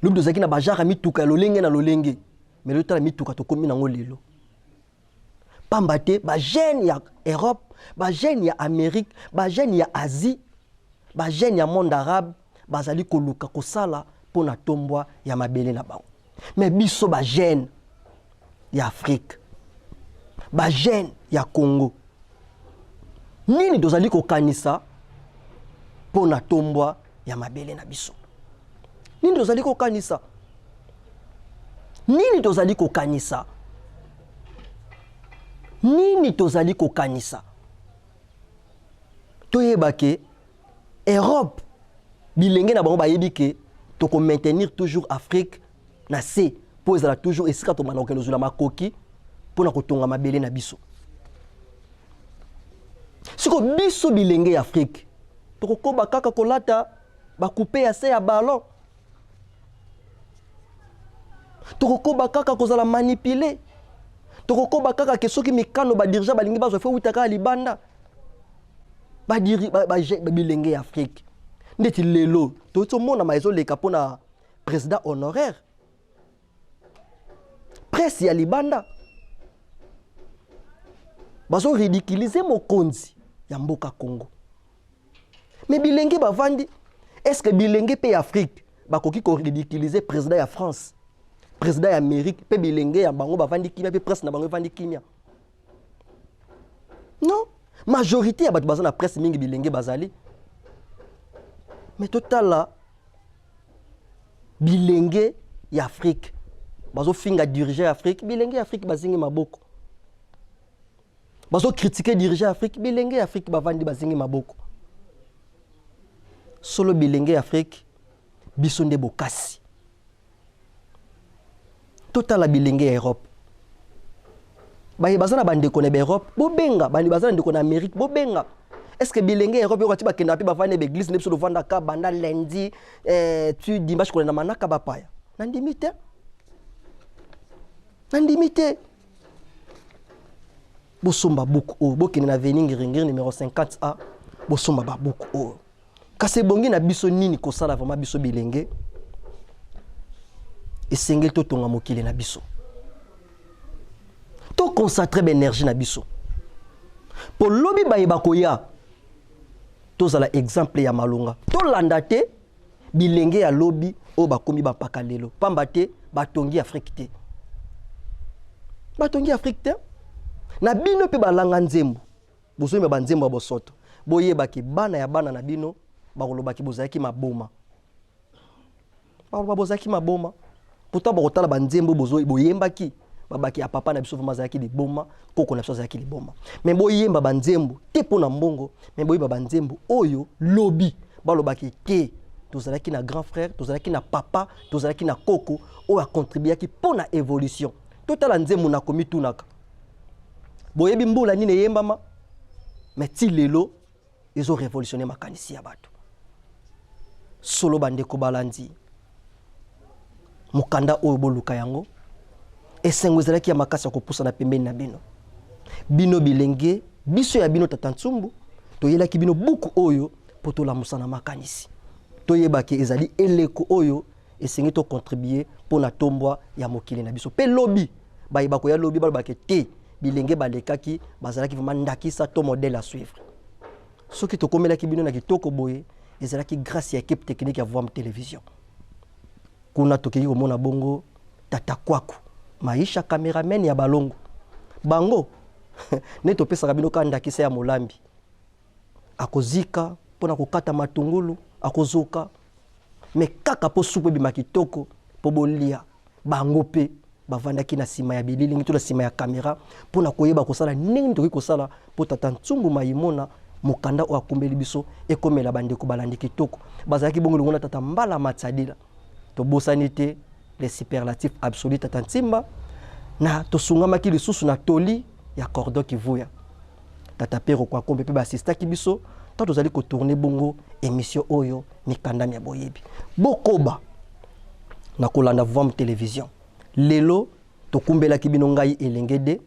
Lobi tozalaki na bajare ya mituka ya lolenge na lolenge, mais lelo tala mituka tokomi nango lelo. Pamba te bajeune ya Europe, bajeune ya Amérique, bajeune ya Asie, bajeune ya monde arabe bazali koluka kosala mpo na tombwa ya mabele na bango. Mais biso bajeune ya Afrique, bajeune ya Congo, nini tozali kokanisa mpo na tombwa ya mabele na biso? Nini tozali kokanisa? Nini tozali kokanisa? Nini tozali kokanisa? Toyeba ke Europe bilenge na bango bayebi ke toko maintenir toujours Afrique na se mpo ezala toujours esika tobanda kokende kozwela makoki mpo na kotonga mabele na biso. Siko biso bilenge ya Afrique tokokoba kaka kolata bakupe ya se ya ballon, tokokoba kaka kozala manipule, tokokoba kaka ke soki mikano badirigeant balingi bazwa fo ewuta kaka libanda. Badiri, ba, ba, ba, bilenge ya Afrique ndeti lelo tozomonama ezoleka mpona président honoraire, presse ya libanda bazo ridiculiser mokonzi ya mboka Congo. Mais bilenge bavandi, est-ce que bilenge pe ya Afrique bakoki ko ridiculiser président ya France, président ya Amérique, pe bilenge ya bango bavandi kimia, pe presse na bango evandi kimia? Non, majorité ya bato baza na presse mingi bilenge bazali. Mais totala bilenge ya Afrique bazofinga dirigeant ya Afrique, bilenge ya Afrique bazingi maboko. Bazo critiquer dirigeant ya Afrique, bilenge ya Afrique bavandi bazingi maboko. Solo bilenge ya Afrique biso nde bokasi. Totala bilenge ya Europe, baye baza na bandeko na baEurope bobenga, bandi baza na ndeko na Amérique bobenga. Est-ce que bilenge ya Europe yoka ti bakenda mpe bavandi na baeglise nde biso tovandaka banda lundi tu dimanche kolanda manaka bapaya? Nandimi te, nandimi te. Bosomba buku oyo, bokende na avenue Ngiringiri numéro 50A, bosomba babuku oyo. Kasi ebongi na biso nini kosala vraiment biso bilenge? Esengeli totonga mokili na biso, toconcentre baénergie na biso po lobi bayeba koya tozala exemple ya malonga. Tolanda te bilenge ya lobi oyo bakomi bampaka lelo, pamba te batongi Afrique te, batongi Afrique te. Na bino mpe balanga nzembo, bozoyemba banzembo ya bosoto, boyebaki bana ya bana na bino bakolobaki bozalaki maboma, bakoloba bozalaki maboma. Pourtant bakotala banzembo boyembaki, babaki ya papa na biso vraiment azalaki liboma, koko na biso azalaki liboma. Mais boyemba banzembo te mpo na mbongo, mais boyemba banzembo oyo lobi balobaki te tozalaki na grand frère, tozalaki na papa, tozalaki na koko oyo akontribuaki mpo na évolution. Totala nzembo na komitunaka, boyebi mbula nini eyembama, mais ti lelo ezo révolutionner makanisi ya bato. Solo bandeko balandi mokanda oyo, boluka yango. Esengo ezalaki ya makasi ya kopusana pembeni na bino, bino bilenge biso ya bino tata Ntsumbu. Toyelaki bino buku oyo mpo tolamusa na makanisi, toyebaki ezali eleko oyo esengi tocontribue mpo na tombwa ya mokili na biso, mpe lobi bayeba koya lobi balobaki te bilenge balekaki bazalaki vraiment ndakisa to modèle à suivre. Soki tokomelaki bino na kitoko boye, ezalaki grâce ya équipe technique ya Voam Télévision. Kuna tokei komona bongo tata Kwaku Maisha, cameraman ya balongo bango nde topesaka bino kaka ndakisa ya molambi akozika mpona kokata matungulu, akozoka me kaka mpo supu ebima kitoko mpo bolia. Bango mpe bavandaki na nsima ya bililingi to na nsima ya kamera mpona koyeba kosala ndenge nini tokoki kosala mpo tata Ntsumbu Mayimona mokanda oyo akumbeli biso ekomela bandeko balandi kitoko. Bazalaki bongo elongo na tata Mbala Matsadila, tobosani te les superlatifs absolu tata Ntimba na tosungamaki lisusu na toli ya Cordon Kivuya, tata Pero Kwakombe mpe baasistaki biso ntango tozali kotourne bongo émission oyo mikanda mya boyebi. Bokoba na kolanda Vam Télévision. Lelo tokumbelaki bino ngai elenge de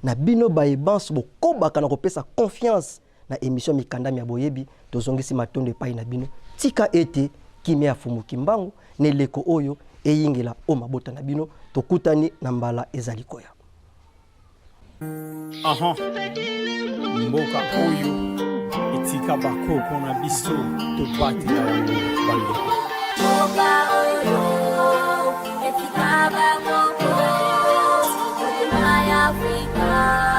na bino bayebanso, bokobaka na kopesa confiance na émission mikanda mya boyebi. Tozongisi matondo epai na bino. Tika ete kimia ya Fumu Kimbangu na eleko oyo. Eyingela o mabota na bino. Tokutani na mbala ezali koya. Aha. Mboka oyo etika bakoko na biso, tobatela yango, bandeko. Mboka oyo etika bakoko, motema ya Afrika.